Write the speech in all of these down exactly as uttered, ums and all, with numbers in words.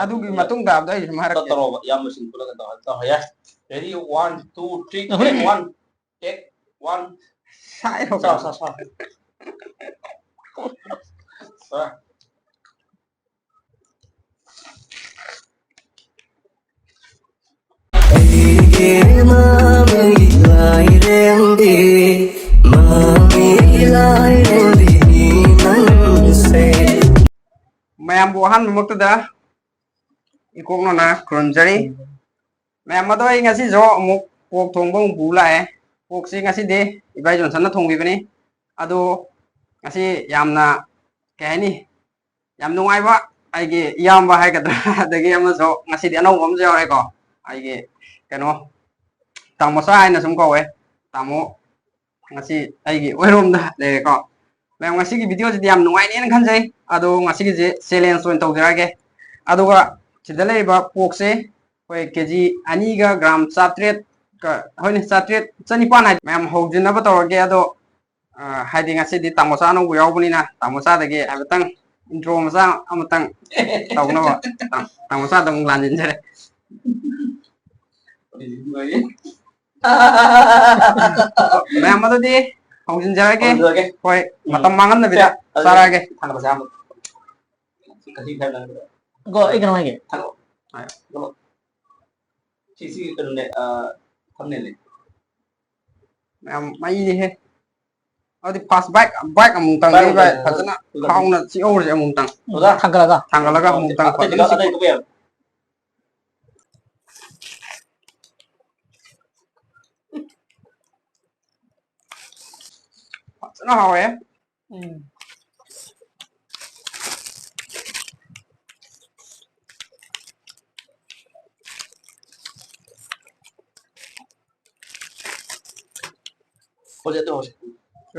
ꯑꯗꯨꯒꯤ ꯃꯇꯨꯡ ꯇꯥꯕꯗꯣ ꯑꯩ ꯁꯨꯝ ꯍꯥꯏꯔꯛꯀꯦ꯫ ꯇꯧꯔꯣꯕ, ꯏꯌꯥꯝꯕꯁꯤꯡ ꯄꯨꯜꯂꯒ ꯇꯧꯔꯣ, ꯇꯧꯔꯣ, ꯌꯥꯏ꯫ Ready, one, two, three, take one, take one. ꯁꯥꯏꯔꯣ ꯁꯥ, ꯀꯩꯅꯣ? ꯁꯥ, ꯁꯥ꯫ ꯁꯥ꯫ ꯑꯩꯒꯤ ꯃꯃꯤ ꯂꯥꯏꯔꯦꯝꯕꯤ, ꯃꯃꯤ ꯂꯥꯏꯔꯦꯝꯕꯤ ꯅꯪꯁꯦ꯫ ꯃꯌꯥꯝꯕꯨ ꯑꯍꯥꯟꯕꯃꯛꯇꯗ ꯏꯀꯣꯛꯅꯅ ꯈꯨꯔꯨꯝꯖꯔꯤ꯫ ꯃꯌꯥꯝ ꯑꯗꯣ, ꯑꯩ ꯉꯁꯤꯁꯨ ꯑꯃꯨꯛ ꯄꯣꯛ ꯊꯣꯡꯕ ꯑꯃꯨꯛ ꯄꯨ ꯂꯥꯛꯑꯦ꯫ ꯄꯣꯛꯁꯤ ꯉꯁꯤꯗꯤ ꯏꯕꯥꯏ ꯖꯣꯟꯁꯟꯅ ꯊꯣꯡꯕꯤꯕꯅꯤ꯫ ꯑꯗꯣ ꯉꯁꯤ ꯌꯥꯝꯅ, ꯀꯩ ꯍꯥꯏꯅꯤ, ꯌꯥꯝ ꯅꯨꯡꯉꯥꯏꯕ, ꯑꯩꯒꯤ ꯏꯌꯥꯝꯕ ꯍꯥꯏꯒꯗ꯭ꯔꯥ, ꯑꯗꯒꯤ ꯑꯃꯁꯨ ꯉꯁꯤꯗꯤ ꯑꯅꯧꯕ ꯑꯃꯁꯨ ꯌꯥꯎꯔꯦꯀꯣ꯫ ꯑꯩꯒꯤ ꯀꯩꯅꯣ, ꯇꯥꯃꯣꯆꯥ ꯍꯥꯏꯅ ꯁꯨꯝ ꯀꯧꯋꯦ꯫ ꯇꯥꯃꯣ ꯉꯁꯤ ꯑꯩꯒꯤ ꯑꯣꯏꯔꯣꯝꯗ ꯂꯩꯔꯦꯀꯣ꯫ ꯃꯌꯥꯝ, ꯉꯁꯤꯒꯤ video ꯁꯤꯗꯤ ꯌꯥꯝ ꯅꯨꯡꯉꯥꯏꯅꯦꯅ ꯈꯟꯖꯩ꯫ ꯑꯗꯣ ꯉꯁꯤꯒꯤꯁꯦ challenge ꯑꯣꯏꯅ ꯇꯧꯖꯔꯛꯑꯒꯦ꯫ ꯑꯗꯨꯒ ꯁꯤꯗ ꯂꯩꯔꯤꯕ ꯄꯣꯛꯁꯦ ꯑꯩꯈꯣꯏ ꯀꯦ ꯖꯤ ꯑꯅꯤꯒ ꯒ꯭ꯔꯥꯝ ꯆꯥꯇ꯭ꯔꯦꯠꯀ, ꯍꯣꯏꯅꯦ, ꯆꯥꯇ꯭ꯔꯦꯠ, ꯆꯅꯤꯄꯥꯟ ꯍꯥꯏ꯫ ꯃꯌꯥꯝ ꯍꯧꯖꯤꯟꯅꯕ ꯇꯧꯔꯒꯦ꯫ ꯑꯗꯣ ꯑ, ꯍꯥꯏꯗꯤ ꯉꯁꯤꯗꯤ ꯇꯥꯃꯣꯆꯥ ꯑꯅꯧꯕ ꯌꯥꯎꯕꯅꯤꯅ ꯇꯥꯃꯣꯆꯥꯗꯒꯤ ꯍꯥꯏꯐꯦꯠꯇꯪ intro ꯃꯆꯥ ꯑꯃꯇꯪ ꯇꯧꯅꯕ ꯇꯥ-, ꯇꯥꯃꯣꯆꯥꯗ ꯑꯃꯨꯛ ꯂꯥꯟꯖꯤꯟꯖꯔꯦ꯫ ꯃꯌꯥꯝ ꯑꯗꯨꯗꯤ ꯍꯧꯖꯤꯟꯖꯔꯒꯦ꯫ ꯍꯧꯖꯤꯟꯖꯔꯒꯦ꯫ ꯍꯣꯏ, ꯎꯝ꯫ ꯃꯇꯝ ꯃꯥꯡꯍꯟꯗꯕꯤꯗ ꯁꯦ, ꯑꯗꯨꯗꯤ ꯆꯥꯔꯛꯑꯒꯦ꯫ ꯊꯥꯡꯒꯠꯂꯁꯦ ꯑꯍꯥꯟꯕ꯫ ꯀꯔꯤ ꯈꯔ ꯂꯪꯒꯗ꯭ꯔꯥ? ꯉꯥꯏꯈꯣ, ꯑꯩ ꯀꯩꯅꯣꯝ ꯍꯥꯏꯒꯦ꯫ ꯊꯥꯡꯒꯠꯂꯣ꯫ ꯍꯥꯏꯌꯣ꯫ ꯊꯥꯡꯒꯠꯂꯣ꯫ ꯁꯤ, ꯁꯤꯒꯤ ꯀꯩꯅꯣꯅꯦ, ꯑ, thumbnail ꯅꯦ꯫ ꯃꯌꯥꯝ ꯃꯩꯅꯤꯍꯦ꯫ ꯑꯗꯨꯗꯤ first bite, bite ꯑꯃꯨꯛꯇꯪꯗꯤ bite ꯚꯥꯏ, ꯑꯃꯨꯛꯇꯪ, ꯐꯖꯅ ꯑꯗꯨꯒ ꯍꯥꯎꯅ ꯆꯤꯛꯍꯧꯔꯁꯦ ꯑꯃꯨꯛꯇꯪ꯫ ꯑꯣꯖꯥ꯫ ꯊꯥꯡꯒꯠꯂꯒ꯫ ꯊꯥꯡꯒꯠꯂꯒ ꯑꯃꯨꯛꯇꯪ ꯑꯇꯩ ꯐꯖꯅ ꯀꯩꯀꯥ, ꯆꯤꯛꯄ-, ꯑꯇꯩ ꯀꯩꯀꯥ ꯌꯥꯝ-, ꯐꯖꯅ ꯍꯥꯎꯋꯦ꯫ ꯎꯝ꯫ ꯍꯧꯖꯤꯛ ꯑꯗꯨ ꯍꯧꯖꯤꯛ꯫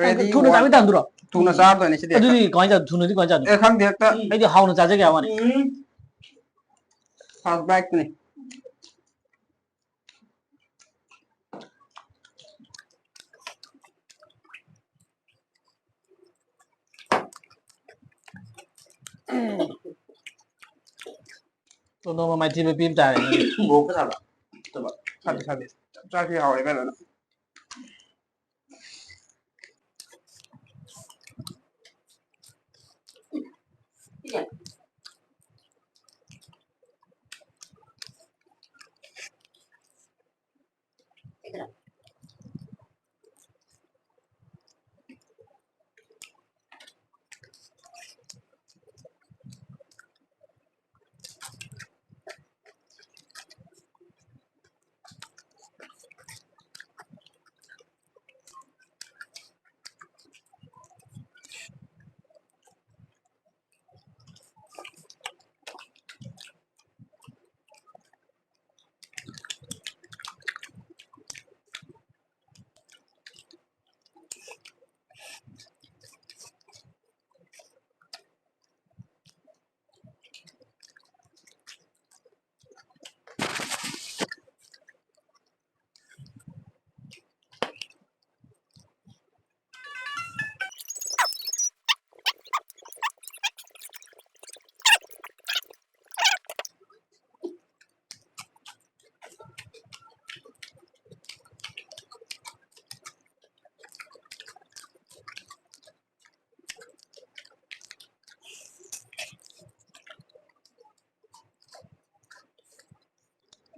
Ready, ꯊꯨꯅ one꯫ ꯆꯥꯕꯤ ꯇꯥꯟꯗꯨꯔꯣ? ꯊꯨꯅ ꯎꯝ꯫ ꯆꯥꯔꯗꯣꯏꯅꯦ ꯁꯤꯗꯤ꯫ ꯑꯗꯨꯗꯤ ꯀꯃꯥꯏꯅ ꯇꯧ-, ꯊꯨꯅꯗꯤ ꯀꯃꯥꯏꯅ ꯆꯥꯗꯣꯏꯅꯣ? ꯑꯦ, ꯈꯪꯗꯦ, ꯍꯦꯛꯇ꯫ ꯎꯝ꯫ ꯑꯩꯗꯤ ꯍꯥꯎꯅ ꯆꯥꯖꯒꯦ ꯍꯥꯏꯕ ꯋꯥꯅꯤ꯫ ꯎꯝ꯫ First bite ꯅꯤ꯫ ꯇꯣꯟꯗꯣꯟꯕ ꯃꯥꯏꯊꯤꯕ ꯄꯤꯕ ꯇꯥꯔꯦ꯫ ꯃꯣꯔꯣꯛꯀ ꯁꯥꯕ꯭ꯔꯥ? ꯅꯠꯇꯕ꯫ ꯁꯥꯗꯦ, ꯁꯥꯗꯦ꯫ ꯆꯥꯛꯁꯤ ꯍꯥꯎꯋꯦ ꯐꯖꯅ꯫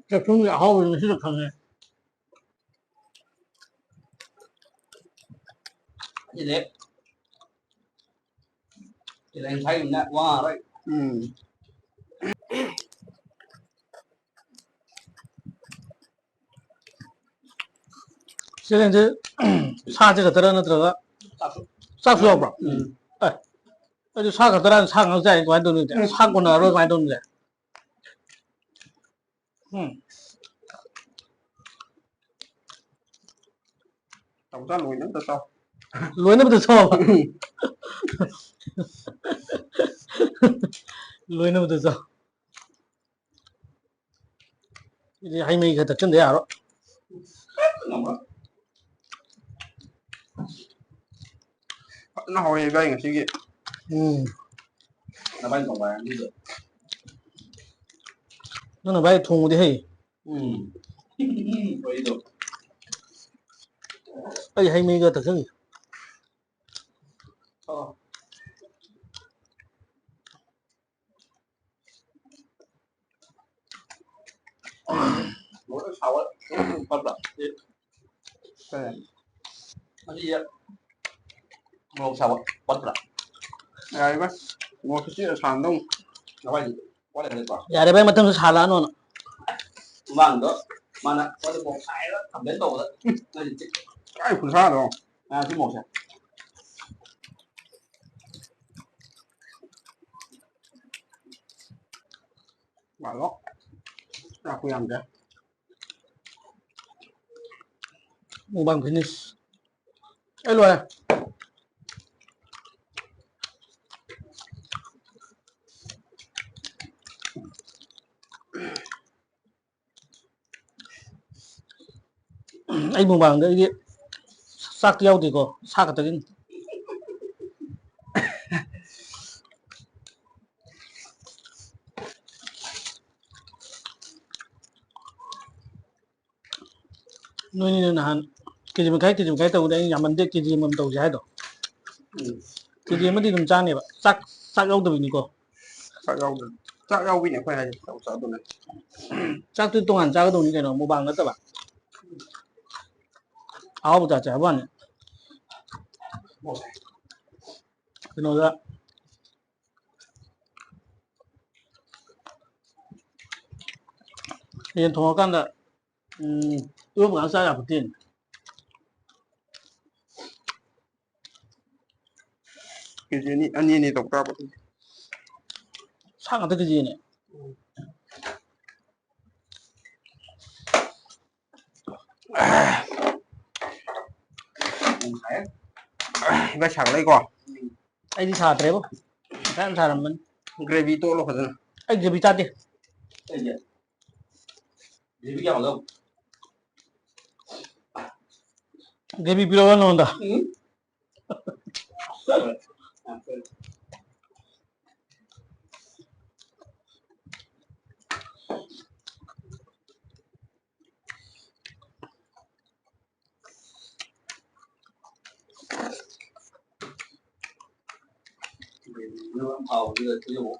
ꯆꯥꯛꯊꯨꯝꯒꯤ ꯑꯍꯥꯎꯕꯗꯤ ꯉꯁꯤꯗ ꯈꯪꯉꯦ꯫ ꯑꯁꯤꯗꯤ ꯆꯦꯂꯦꯟꯖ ꯍꯥꯏꯈꯤꯕꯅꯤꯅ ꯋꯥ ꯉꯥꯡꯉꯔꯣꯏ꯫ ꯎꯝ꯫ ꯆꯦꯂꯦꯟꯖꯁꯦ ꯁꯥꯁꯦ ꯈꯛꯇꯔꯥ ꯅꯠꯇ꯭ꯔꯒ ꯆꯥꯛꯁꯨ꯫ ꯆꯥꯛꯁꯨ ꯌꯥꯎꯕ꯭ꯔꯣ? ꯎꯝ꯫ ꯑꯦ, ꯑꯗꯨ ꯁꯥ ꯈꯛꯇꯔꯥ, ꯁꯥ ꯉꯥꯛ ꯆꯥꯏ ꯀꯃꯥꯏꯅ ꯇꯧꯅꯤ? ꯎꯝ꯫ ꯁꯥ ꯀꯣꯟꯅꯔꯣꯏ ꯀꯃꯥꯏꯅ ꯇꯧꯅꯤ? ꯎꯝ꯫ ꯇꯧ ꯆꯥ ꯂꯣꯏꯅ ꯑꯝꯇ ꯆꯥꯎ꯫ ꯂꯣꯏꯅꯕꯗ ꯆꯥꯎ꯫ ꯂꯣꯏꯅꯕꯗ ꯆꯥꯎ꯫ ꯁꯤꯗꯤ ꯍꯩ ꯃꯍꯤ ꯈꯔ ꯊꯛꯆꯤꯟꯗ ꯌꯥꯔꯣꯏ꯫ ꯐꯖꯅ ꯍꯥꯎꯋꯦ ꯏꯕꯥꯏ ꯉꯁꯤꯒꯤ꯫ ꯎꯝ꯫ ꯅꯕꯥꯏꯅ ꯊꯣꯡꯕ ꯍꯥꯏꯔꯗꯤ꯫ ꯅꯪꯅ ꯚꯥꯏ ꯊꯣꯡꯕꯗꯤ ꯍꯩ꯫ ꯎꯝ꯫ ꯋꯥꯔꯤꯗꯣ꯫ ꯑꯩ ꯍꯩ ꯃꯍꯤꯒ ꯊꯛꯆꯟꯒꯦ꯫ ꯑꯣ꯫ ꯃꯣꯔꯣꯛ ꯁꯥꯕ ꯐꯠꯇ꯭ꯔꯥ? ꯀꯩ? ꯑꯁꯤ ꯃꯣꯔꯣꯛ ꯁꯥꯕ ꯄꯠꯄ꯭ꯔꯥ? ꯌꯥꯔꯦ ꯚꯥꯏ꯫ ꯃꯣꯔꯣꯛ ꯈꯤꯇꯪ ꯁꯥꯍꯟꯗꯧꯅꯤ꯫ ꯅꯚꯥꯏꯗꯤ ꯋꯥꯠꯂꯤ ꯅꯠꯇ꯭ꯔꯣ? ꯌꯥꯔꯦ ꯚꯥꯏ, ꯃꯊꯪꯁꯨ ꯁꯥꯍꯜꯂꯛꯑꯅꯣꯅ꯫ ꯃꯃꯥꯡꯗꯣ ꯃꯥꯅ ꯋꯥꯠꯂꯤ ꯃꯣꯔꯣꯛ ꯁꯥꯏꯌꯦꯅ complain ꯇꯧꯕꯗ ꯅꯪꯗꯤ ꯆꯤꯛ-, ꯀꯥꯏ ꯈꯨꯠꯁꯥꯗꯣ? ꯑꯥ, ꯁꯤ ꯃꯣꯔꯣꯛꯁꯦ꯫ ꯃꯥꯜꯂꯣ꯫ ꯆꯥꯛꯄꯨ ꯌꯥꯝꯗ꯭ꯔꯦ꯫ Mukbang finish꯫ ꯑꯩ ꯂꯣꯏꯔꯦ꯫ ꯑꯩ mukbangꯗ ꯑꯩꯗꯤ ꯆꯥꯛꯇꯤ ꯌꯥꯎꯗꯦꯀꯣ, ꯁꯥ ꯈꯛꯇꯒꯤꯅꯤ꯫ ꯅꯣꯏꯅꯤꯅ ꯅꯍꯥꯟ ꯀꯦꯖꯤ ꯃꯈꯥꯏ, ꯀꯦꯖꯤ ꯃꯈꯥꯏ ꯇꯧꯕꯗ ꯑꯩꯅ ꯌꯥꯝꯃꯟꯗꯦ, ꯀꯦꯖꯤ ꯑꯃꯃꯝ ꯇꯧꯁꯦ ꯍꯥꯏꯗꯣ꯫ ꯎꯝ꯫ ꯀꯦꯖꯤ ꯑꯃꯗꯤ ꯑꯗꯨꯝ ꯆꯥꯅꯦꯕ, ꯆꯥꯛ, ꯆꯥꯛ ꯌꯥꯎꯗꯕꯅꯤꯀꯣ꯫ ꯆꯥꯛ ꯌꯥꯎꯗ-, ꯆꯥꯛ ꯌꯥꯎꯕꯤꯅꯦ ꯑꯩꯈꯣꯏ ꯍꯥꯏꯁꯦ, ꯆꯥꯛ ꯆꯥꯗꯕꯅꯦ꯫ ꯆꯥꯛꯇꯨ ꯇꯣꯉꯥꯟ ꯆꯥꯒꯗꯧꯅꯤ ꯀꯩꯅꯣ, mukbang ꯅꯠꯇꯕ꯫ ꯑꯍꯥꯎꯕ ꯆꯥꯁꯦ ꯍꯥꯏꯕ ꯋꯥꯅꯤ꯫ ꯀꯩꯅꯣꯗ, ꯌꯦꯟ ꯊꯣꯡꯉꯀꯥꯟꯗ, ꯎꯝ, ꯏꯔꯣꯝꯕꯒ ꯆꯥ ꯌꯥꯄꯣꯠꯇꯦꯅꯦ꯫ ꯀꯦꯖꯤ ꯑꯅꯤ, ꯑꯅꯤ ꯑꯅꯤ ꯇꯧ ꯇꯥꯕ꯫ ꯁꯥ ꯉꯥꯛꯇ ꯀꯦꯖꯤ ꯑꯅꯤ꯫ ꯏꯕꯥꯏ ꯁꯥꯒꯠꯂꯛꯏꯀꯣ? ꯑꯩꯗꯤ ꯁꯥꯗ꯭ꯔꯦꯕꯣ꯫ ꯉꯁꯥꯏ ꯌꯥꯝ ꯁꯥꯔꯝꯕꯅꯤ꯫ Gravy ꯇꯣꯠꯂꯣ ꯐꯖꯅ꯫ ꯑꯩ gravy ꯆꯥꯗꯦ꯫ ꯀꯩꯒꯤ? Gravy ꯀꯌꯥꯝ ꯍꯥꯞꯂꯛ? Gravy ꯄꯤꯔꯛꯑꯣ ꯅꯉꯣꯟꯗ꯫ ꯎꯝ꯫ ꯌꯥꯝ ꯐꯔꯦ꯫ ꯌꯥꯝ ꯐꯔꯦ꯫ ꯊꯥꯎꯁꯤꯗ ꯊꯤꯖꯤꯜꯂꯣ꯫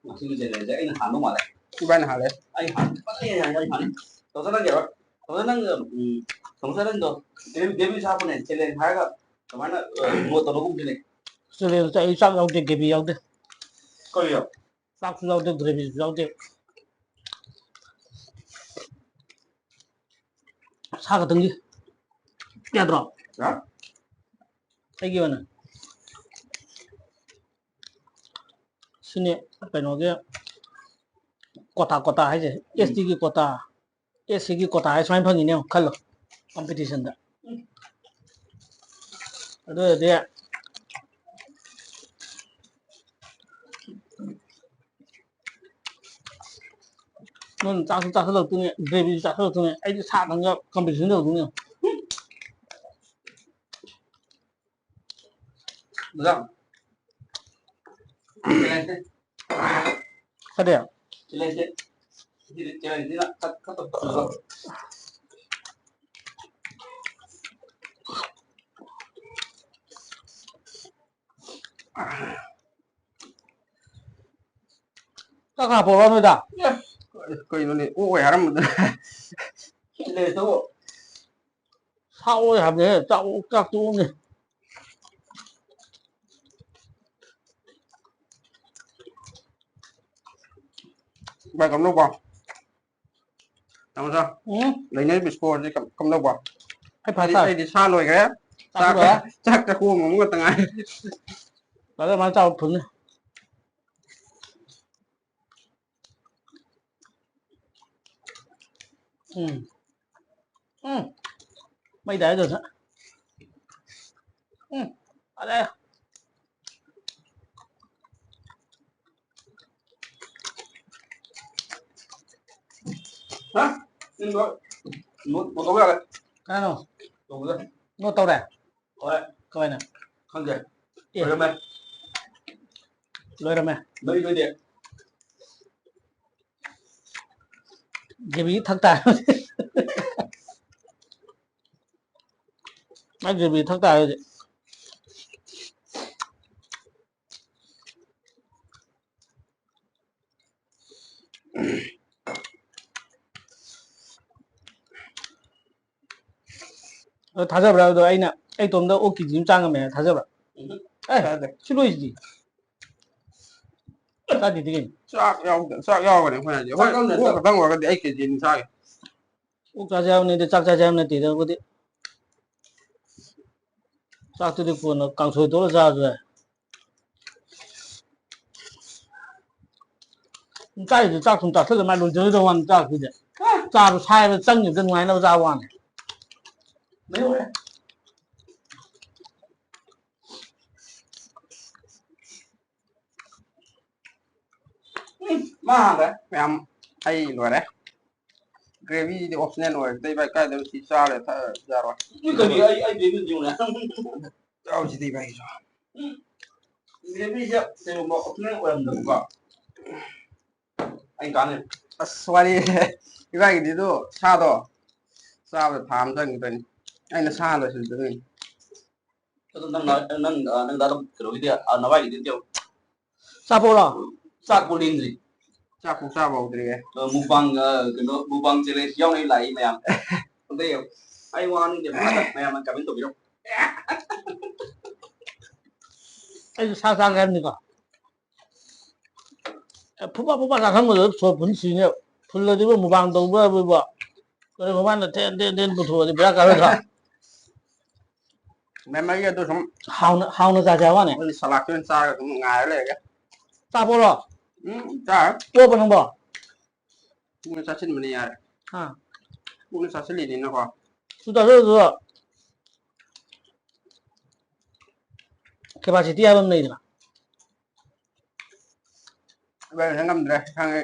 ꯉꯁꯤꯒꯤ challenge ꯁꯦ ꯑꯩꯅ ꯍꯥꯟꯗꯧ ꯃꯥꯜꯂꯦ꯫ ꯏꯕꯥꯅꯤ ꯍꯥꯜꯂꯦ꯫ ꯑꯩ ꯍꯥꯟ-, ꯑꯩ ꯍꯥꯟ-, ꯑꯩ ꯍꯥꯟꯅꯤ꯫ ꯇꯧꯖ ꯅꯪꯒꯤ ꯑꯣꯏ꯫ ꯇꯧꯖ ꯅꯪꯒꯤ, ꯎꯝ, ꯇꯧꯖ ꯅꯪꯗꯣ꯫ ꯗꯦꯕꯤ, ꯗꯦꯕꯤꯁꯨ ꯍꯥꯞꯄꯅꯦ, challenge ꯍꯥꯏꯔꯒ ꯀꯃꯥꯏꯅ, ꯑ, vote ꯇꯧꯅꯒꯨꯝꯁꯤꯅꯦ꯫ Challenge ꯇ ꯑꯩ ꯆꯥꯛ ꯌꯥꯎꯗꯦ, gravy ꯌꯥꯎꯗꯦ꯫ ꯀꯔꯤꯌꯣ? ꯆꯥꯛꯁꯨ ꯌꯥꯎꯗꯦ, gravy ꯁꯨ ꯌꯥꯎꯗꯦ꯫ ꯁꯥ ꯈꯛꯇꯪꯒꯤ꯫ ꯌꯥꯗ꯭ꯔꯣ? ꯌꯥ꯫ ꯑꯩꯒꯤ ꯑꯣꯏꯅ꯫ ꯁꯤꯅꯦ ꯀꯩꯅꯣꯒꯤ quota, quota ꯍꯥꯏꯁꯦ, ꯎꯝ꯫ S T ꯒꯤ quota, S C ꯒꯤ quota ꯍꯥꯏ ꯁꯨꯃꯥꯏꯅ ꯐꯪꯉꯤꯅꯦ, ꯌꯦꯡꯉꯣ, ꯈꯜꯂꯣ, competition ꯗ꯫ ꯑꯗꯨ ꯑꯣꯏꯔꯗꯤ ꯅꯪ ꯆꯥꯛꯁꯨ ꯆꯥꯁꯤꯜꯂꯛꯇꯣꯏꯅꯦ, gravy ꯁꯨ ꯆꯥꯁꯤꯜꯂꯛꯇꯣꯏꯅꯦ, ꯑꯩꯗꯤ ꯁꯥ ꯊꯪꯒ competition ꯇꯧꯗꯣꯏꯅꯦ꯫ ꯑꯣꯖꯥ, challenge ꯁꯦ꯫ ꯀꯔꯤ? Challenge ꯁꯦ꯫ ꯁꯤꯗꯤ challenge ꯁꯤꯅ ꯈꯔ, ꯈꯔ ꯇꯧꯁꯜꯂꯣ꯫ ꯆꯥꯛ ꯍꯥꯞꯄꯕ ꯅꯣꯏꯗ? ꯑꯦ, ꯀꯩꯅꯣꯅꯦ, ꯑꯣꯛ ꯑꯣꯏ ꯍꯥꯏꯔꯝꯕꯗ꯫ Challenge ꯇꯧ꯫ ꯁꯥ ꯑꯣꯏ ꯍꯥꯏꯕꯅꯦ, ꯆꯥꯛ, ꯆꯥꯛ ꯇꯣꯛꯑꯝꯅꯦ꯫ ꯚꯥꯏ, ꯀꯝꯗꯧꯕ? ꯇꯥꯃꯣ ꯁꯥ, ꯎꯝ? ꯂꯩꯅꯔꯤꯕ score ꯁꯦ ꯀꯝ-, ꯀꯝꯗꯧꯕ? ꯑꯩ first ꯑꯩꯗꯤ, ꯇꯥꯔꯦ꯫ ꯑꯩꯗꯤ ꯁꯥ ꯂꯣꯏꯈ꯭ꯔꯦ꯫ ꯆꯥꯛ ꯆꯥꯛ, ꯂꯣꯏꯔꯦ꯫ ꯆꯥꯛ ꯆꯥꯛꯈꯣꯝ ꯑꯃ ꯈꯛꯇ ꯉꯥꯏꯔꯦ꯫ ꯂꯣꯏꯔꯦ, ꯑꯗꯨꯃꯥꯏꯅ ꯆꯥꯕ ꯐꯨꯜꯅꯤ꯫ ꯎꯝ꯫ ꯎꯝ꯫ ꯃꯩ ꯇꯥꯏ ꯑꯗꯨꯁꯨ꯫ ꯎꯝ꯫ ꯐꯔꯦ꯫ ꯍꯥ? ꯎꯝ, ꯍꯣꯏ꯫ ꯅꯣꯠ, ꯅꯣꯠ ꯇꯧꯕ ꯌꯥꯔꯦ꯫ ꯀꯅꯥꯅꯣ? ꯇꯧꯕꯗ꯫ ꯅꯣꯠ ꯇꯧꯔꯦ? ꯍꯣꯏ꯫ ꯀꯃꯥꯏꯅ? ꯈꯪꯗꯦ꯫ ꯑꯦ꯫ ꯂꯣꯏꯔꯝꯃꯦ꯫ ꯂꯣꯏꯔꯝꯃꯦ? ꯃꯔꯤ ꯂꯣꯏꯗꯦ꯫ ꯒ꯭ꯔꯦꯚꯤ ꯊꯛ ꯇꯥꯔꯦ ꯍꯧꯖꯤꯛ꯫ ꯑꯩ ꯒ꯭ꯔꯦꯚꯤ ꯊꯛ ꯇꯥꯔꯦ ꯍꯧꯖꯤꯛ꯫ ꯑꯗꯣ ꯊꯥꯖꯕ꯭ꯔꯥ? ꯑꯗꯣ ꯑꯩꯅ, ꯑꯩ ꯏꯇꯣꯝꯇ ꯑꯣꯛ ꯀꯦꯖꯤ ꯑꯃ ꯆꯥ ꯉꯝꯃꯦ ꯍꯥꯏꯅ ꯊꯥꯖꯕ꯭ꯔꯥ? ꯎꯝ꯫ ꯑꯦ, ꯊꯥꯖꯗꯦ꯫ ꯁꯤ ꯂꯣꯏꯁꯤꯗꯤ꯫ ꯆꯥꯗꯦꯗꯤ ꯀꯩꯅꯣ? ꯆꯥꯛ ꯌꯥꯎꯗ-, ꯆꯥꯛ ꯌꯥꯎꯔꯒꯅꯤ ꯑꯩꯈꯣꯏꯅ ꯍꯥꯏꯁꯦ꯫ ꯍꯣꯏ, ꯆꯥꯛ ꯌꯥꯎꯗꯅ ꯑꯣꯛ ꯆꯥꯛ ꯈꯛꯇꯪ ꯑꯣꯏꯔꯒꯗꯤ ꯑꯩ ꯀꯦꯖꯤ ꯑꯅꯤ ꯆꯥꯒꯦ꯫ ꯑꯣꯛ ꯆꯥꯁꯦ ꯍꯥꯏꯕꯅꯤꯗꯤ ꯆꯥꯛ ꯆꯥꯁꯦ ꯍꯥꯏꯕ ꯅꯠꯇꯦꯗ, ꯑꯩꯈꯣꯏꯗꯤ꯫ ꯆꯥꯛꯇꯨꯗꯤ ꯀꯣꯟꯅ ꯀꯥꯡꯁꯣꯏ ꯇꯧꯔ ꯆꯥꯔꯁꯨ ꯌꯥꯏ꯫ ꯆꯥꯛꯁꯤꯗꯤ ꯆꯥꯛ ꯁꯨꯝ ꯆꯥꯁꯤꯜꯂ ꯃꯥꯏ ꯂꯣꯏꯖꯔꯣꯏꯗꯧ ꯋꯥꯅꯤ ꯆꯥꯛꯁꯤꯗꯤ꯫ ꯆꯥꯕ ꯁꯥꯏꯕ ꯆꯪꯈꯤꯕꯗ ꯅꯨꯡꯉꯥꯏꯅꯕ ꯆꯥꯕ ꯋꯥꯅꯤ꯫ ꯂꯩꯍꯧꯔꯦ꯫ ꯎꯝ, ꯃꯥ ꯍꯥꯟꯈ꯭ꯔꯦ꯫ ꯃꯌꯥꯝ, ꯑꯩ ꯂꯣꯏꯔꯦ꯫ ꯒ꯭ꯔꯦꯚꯤꯁꯤꯗꯤ optional ꯑꯣꯏꯔꯦ꯫ ꯑꯇꯩ ꯚꯥꯏ ꯀꯥꯏꯗꯩ ꯁꯤ ꯆꯥꯔꯦ ꯊꯛꯑ ꯌꯥꯔꯣꯏ꯫ ꯎꯝ, ꯀꯔꯤ? ꯑꯩ, ꯑꯩ ꯒ꯭ꯔꯦꯚꯤ ꯌꯦꯡꯉꯨꯅꯦ꯫ ꯆꯥꯎꯁꯤꯗꯤ ꯚꯥꯏ꯫ ꯎꯝ, ꯒ꯭ꯔꯦꯚꯤꯁꯦ ꯀꯩꯒꯨꯝꯕ optional ꯑꯣꯏꯔꯝꯗꯕꯀꯣ꯫ ꯑꯩ ꯀꯥꯟꯅꯩ꯫ ꯑꯁ, ꯋꯥꯔꯤ ꯏꯕꯥꯏꯒꯤꯗꯤ ꯑꯗꯨ ꯁꯥꯗꯣ ꯆꯥꯕꯗ ꯊꯥ ꯑꯃ ꯆꯪꯈꯤꯗꯣꯏꯅꯤ꯫ ꯑꯩꯅ ꯁꯥ ꯂꯣꯏꯁꯤꯟꯗꯣꯏꯅꯤ꯫ ꯑꯗꯨ ꯅꯪ, ꯅꯪ, ꯅꯪ ꯗꯥꯗꯣ ꯀꯩꯅꯣꯒꯤꯗꯤ, ꯑ, ꯅꯕꯥꯏꯒꯤꯗꯤ ꯇꯧ꯫ ꯆꯥꯄꯣꯔꯣ? ꯆꯥꯛꯄꯨ ꯂꯦꯡꯗ꯭ꯔꯤ꯫ ꯆꯥꯛꯄꯨ ꯆꯥꯕ ꯍꯧꯗ꯭ꯔꯤꯌꯦ꯫ ꯑ, mukbang, ꯑ, ꯀꯩꯅꯣ, mukbang challenge ꯌꯥꯎꯅꯤ ꯂꯥꯛꯏ ꯃꯌꯥꯝ꯫ ꯑꯗꯩ ꯑꯩ ꯋꯥ ꯉꯥꯡꯅꯤꯡꯗꯦ, ꯃꯌꯥꯝꯅ comment ꯇꯧꯕꯤꯔꯣ꯫ ꯑꯩꯁꯨ ꯁꯥ ꯆꯥꯒꯦ ꯍꯥꯏꯕꯅꯤꯀꯣ꯫ ꯑꯦ, ꯐꯨꯕꯥ ꯐꯨꯕꯥ ꯆꯥꯁꯟꯕꯗꯨꯗ ꯁꯣꯔ ꯐꯨꯟ ꯁꯤꯅꯦꯕ꯫ ꯐꯨꯜꯂꯗꯤꯕꯨ mukbang ꯇꯧꯕ ꯍꯥꯏꯕꯕꯨ ꯀꯔꯤꯒꯨꯝꯕ ꯃꯥꯅ ꯊꯦꯟ ꯊꯦꯟ ꯊꯦꯟ ꯄꯨꯊꯣꯛꯑꯗꯤ ꯕꯦꯔꯥ ꯀꯥꯔꯣꯏꯗ꯭ꯔꯣ? ꯃꯦꯝ, ꯑꯩ ꯑꯗꯨ ꯁꯨꯝ ꯍꯥꯎꯅ, ꯍꯥꯎꯅ ꯆꯥꯁꯦ ꯍꯥꯏꯕ ꯋꯥꯅꯦ꯫ ꯑꯩꯈꯣꯏꯗꯤ ꯁꯂꯥꯗꯇ ꯑꯣꯏꯅ ꯆꯥꯔꯒ ꯑꯗꯨꯝ ꯉꯥꯏꯔ ꯂꯩꯔꯒꯦ꯫ ꯆꯥꯄꯣꯔꯣ? ꯎꯝ, ꯆꯥꯔꯣꯏ꯫ ꯇꯣꯛꯑꯕ ꯅꯪꯕꯣ? ꯄꯨꯛꯅ ꯆꯥꯁꯤꯟꯕꯅꯤ ꯌꯥꯔꯦ꯫ ꯑꯥ꯫ ꯄꯨꯛꯅ ꯆꯥꯁꯤꯜꯂꯤꯅꯤꯅꯀꯣ꯫ ꯁꯨ ꯆꯥꯁꯤꯜꯂꯁꯨ capacity ꯍꯥꯏꯕ ꯑꯃ ꯂꯩꯗꯅ꯫ ꯏꯕꯥꯅꯤ ꯉꯝꯗ꯭ꯔꯦ, ꯈꯪꯉꯦ꯫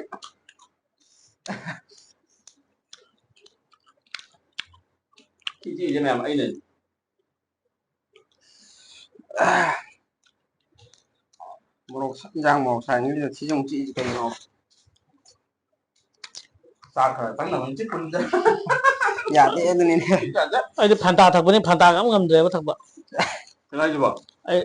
ꯁꯤꯁꯦ ꯃꯌꯥꯝ ꯑꯩꯅ ꯃꯣꯔꯣꯛ ꯁꯥ-, ꯏꯟꯖꯥꯡ ꯃꯣꯔꯣꯛ ꯁꯥꯏꯉꯩꯁꯤꯗ ꯁꯤꯁꯨ ꯑꯃꯨꯛ ꯆꯤꯛꯏꯁꯤ ꯀꯩꯒꯤꯅꯣ? ꯆꯥꯛ ꯈꯔ ꯆꯪꯅꯕ ꯆꯤꯛꯄꯅꯤꯗ꯫ ꯌꯥꯗꯦ ꯑꯗꯨꯅꯤꯅꯦ꯫ ꯌꯥꯗꯦ꯫ ꯑꯩꯗꯤ ꯐꯟꯇꯥ ꯊꯛꯄꯅꯤ, ꯐꯟꯇꯥꯒ ꯑꯃ ꯉꯝꯗ꯭ꯔꯦꯕ ꯊꯛꯄ꯫ ꯀꯩꯅꯣ ꯍꯥꯏꯁꯤꯕꯣ? ꯑꯩ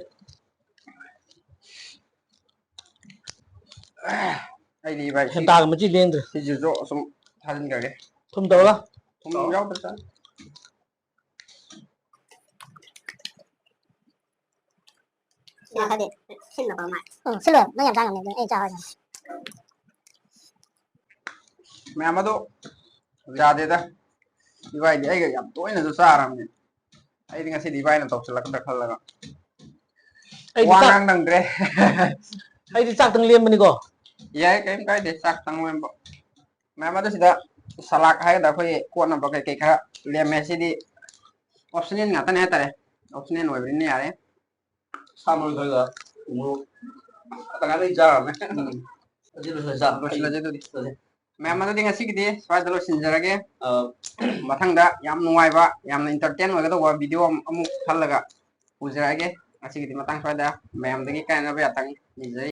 ꯑꯩꯗꯤ ꯏꯕꯥꯏ ꯁꯤ ꯐꯟꯇꯥꯒ ꯃꯆꯤ ꯂꯦꯡꯗ꯭ꯔꯦ꯫ ꯁꯤꯁꯤꯁꯨ ꯑꯁꯨꯝ ꯊꯥꯖꯤꯟꯈ꯭ꯔꯒꯦ꯫ ꯊꯨꯝ ꯇꯧꯔꯒ? ꯊꯨꯝ ꯌꯥꯎꯗ꯭ꯔꯦ ꯆꯥ꯫ ꯁꯤꯅ ꯈꯔꯗꯤ ꯁꯤꯟꯕ ꯐꯕ ꯃꯥꯜꯂꯦ꯫ ꯎꯝ, ꯁꯤꯜꯂꯣ꯫ ꯅꯪ ꯌꯥꯝ ꯆꯥ ꯉꯝꯅꯤ ꯑꯗꯨ ꯑꯩ ꯆꯥ ꯍꯧꯔꯁꯤ꯫ ꯃꯌꯥꯝ ꯑꯗꯣ ꯌꯥꯗꯦꯗ꯫ ꯏꯕꯥꯏꯗꯤ ꯑꯩꯒ ꯌꯥꯝ ꯇꯣꯏꯅꯁꯨ ꯆꯥꯔꯕꯅꯦ꯫ ꯑꯩꯗꯤ ꯉꯁꯤꯗꯤ ꯏꯕꯥꯏꯅ ꯇꯧꯁꯤꯜꯂꯛꯀꯗ꯭ꯔꯥ ꯈꯜꯂꯒ ꯑꯩꯗꯤ ꯋꯥ ꯆꯥꯛ ꯉꯥꯡ ꯅꯪꯗ꯭ꯔꯦ꯫ ꯑꯩꯗꯤ ꯆꯥꯛꯇꯪ ꯂꯦꯝꯕꯅꯤꯀꯣ꯫ ꯌꯥꯏ, ꯀꯔꯤꯝ ꯀꯥꯏꯗꯦ, ꯆꯥꯛꯇꯪ ꯂꯦꯝꯕ꯫ ꯃꯌꯥꯝ ꯑꯗꯨ ꯁꯤꯗ ꯁꯂꯥꯗ ꯍꯥꯏꯒꯗ꯭ꯔꯥ, ꯑꯩꯈꯣꯏꯒꯤ ꯀꯣꯠꯅꯕ ꯀꯩꯀꯩ ꯈꯔ ꯂꯦꯝꯃꯦ꯫ ꯁꯤꯗꯤ optional ꯉꯥꯛꯇꯅꯦ ꯍꯥꯏꯇꯥꯔꯦ, optional ꯑꯣꯏꯕꯅꯤꯅ ꯌꯥꯔꯦ꯫ ꯁꯥ ꯃꯔꯣꯏ ꯈꯔꯒ ꯃꯣꯔꯣꯛ ꯇꯪꯈꯥꯏ ꯂꯣꯏ ꯆꯥꯔꯝꯃꯦ꯫ ꯎꯝ꯫ ꯑꯁꯤ ꯂꯣꯏꯁꯤꯜꯂꯁꯤ, ꯆꯥ꯫ ꯂꯣꯏꯁꯤꯜꯂꯁꯤ ꯑꯗꯨꯗꯤ꯫ ꯂꯣꯏꯁꯤꯜꯂꯁꯤ꯫ ꯃꯌꯥꯝ ꯑꯗꯨꯗꯤ ꯉꯁꯤꯒꯤꯗꯤ ꯁ꯭ꯋꯥꯏꯗ ꯂꯣꯏꯁꯤꯟꯖꯔꯒꯦ꯫ ꯑ, ꯃꯊꯪꯗ ꯌꯥꯝ ꯅꯨꯡꯉꯥꯏꯕ, ꯌꯥꯝꯅ entertain ꯑꯣꯏꯒꯗꯧꯕ video ꯑꯃ, ꯑꯃꯨꯛ ꯈꯜꯂꯒ ꯄꯨꯖꯔꯛꯑꯒꯦ꯫ ꯉꯁꯤꯒꯤꯗꯤ ꯃꯇꯥꯡ ꯁ꯭ꯋꯥꯏꯗ꯫ ꯃꯌꯥꯝꯗꯒꯤ ꯀꯥꯏꯅꯕ ꯌꯥꯊꯪ ꯅꯤꯖꯔꯤ꯫